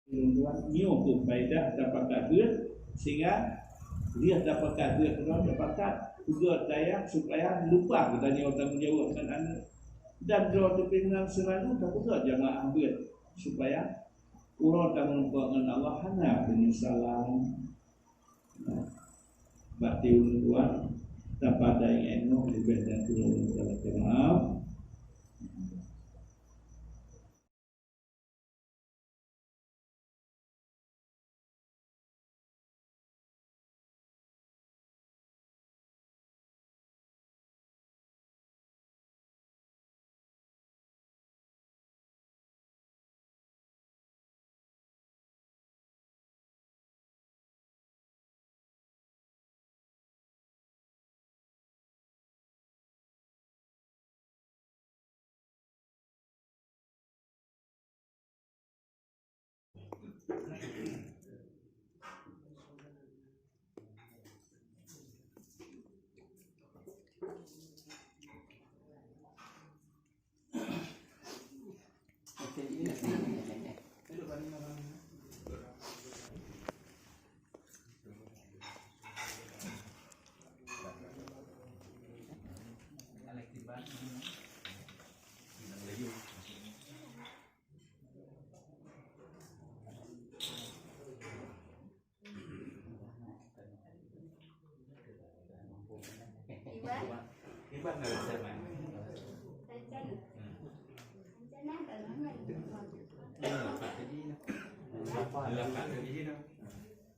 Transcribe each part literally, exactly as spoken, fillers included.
Lôn tuan, nyoe keuh faedah tapakat beuet, sehingga lheueh tapakat beuet, lôn tapakat peugöt dayah supaya lupa geutanyoe tanggong jaweueb ngon aneuk. Dan droe teupeu meunan seuragu tapeugöt jamaah beuet, supaya uroe tameureumpok ngon Allah hana peunyesalan. Bak ulôn tuan, tapadai ngon nyoe leubeh dan kureueng ulôn tuan lakée maaf.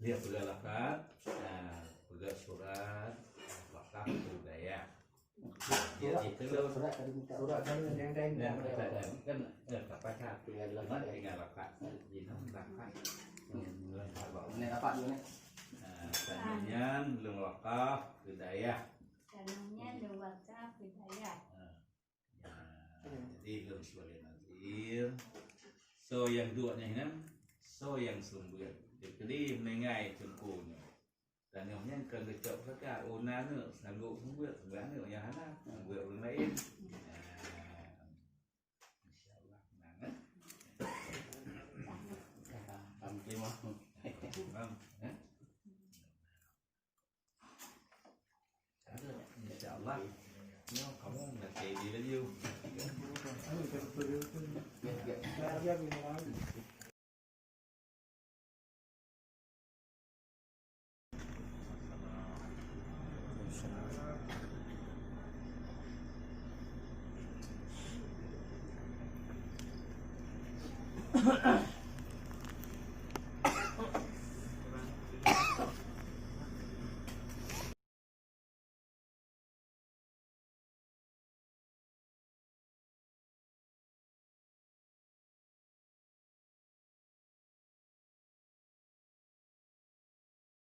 Dia peugah lakat, ah, peugah surat wakaf keu dayah. Jadi, surat, surat tadi minta. Surat kan yang lain. Yang lain kan, eh, tak payah. Tinggal lakat. Cuma tinggal lakat. Di dalam lakat. Hmm, lakat bawah. Ini lakat dulu ni. Ah, tanyoe nyan lôn wakaf keu dayah. Tanyoe nyan lôn wakaf keu dayah. Ah. Ya, jadi lôn sebagai nazir. Soe nyang duek nyan, soe nyang seumeubeuet. Jadi meuninggai teungku nyoe. Tanyoe nyan ka geucok zakat, oh, na aneuk, sanggup seumeubeuet, seumeubeuet aneuk nyang hana, seumeubeuet ureueng laén. Nah, insya Allah, menang, eh? Faham, terima. Faham, eh? Insya Allah. Nyoe kamoe nak jadi laju.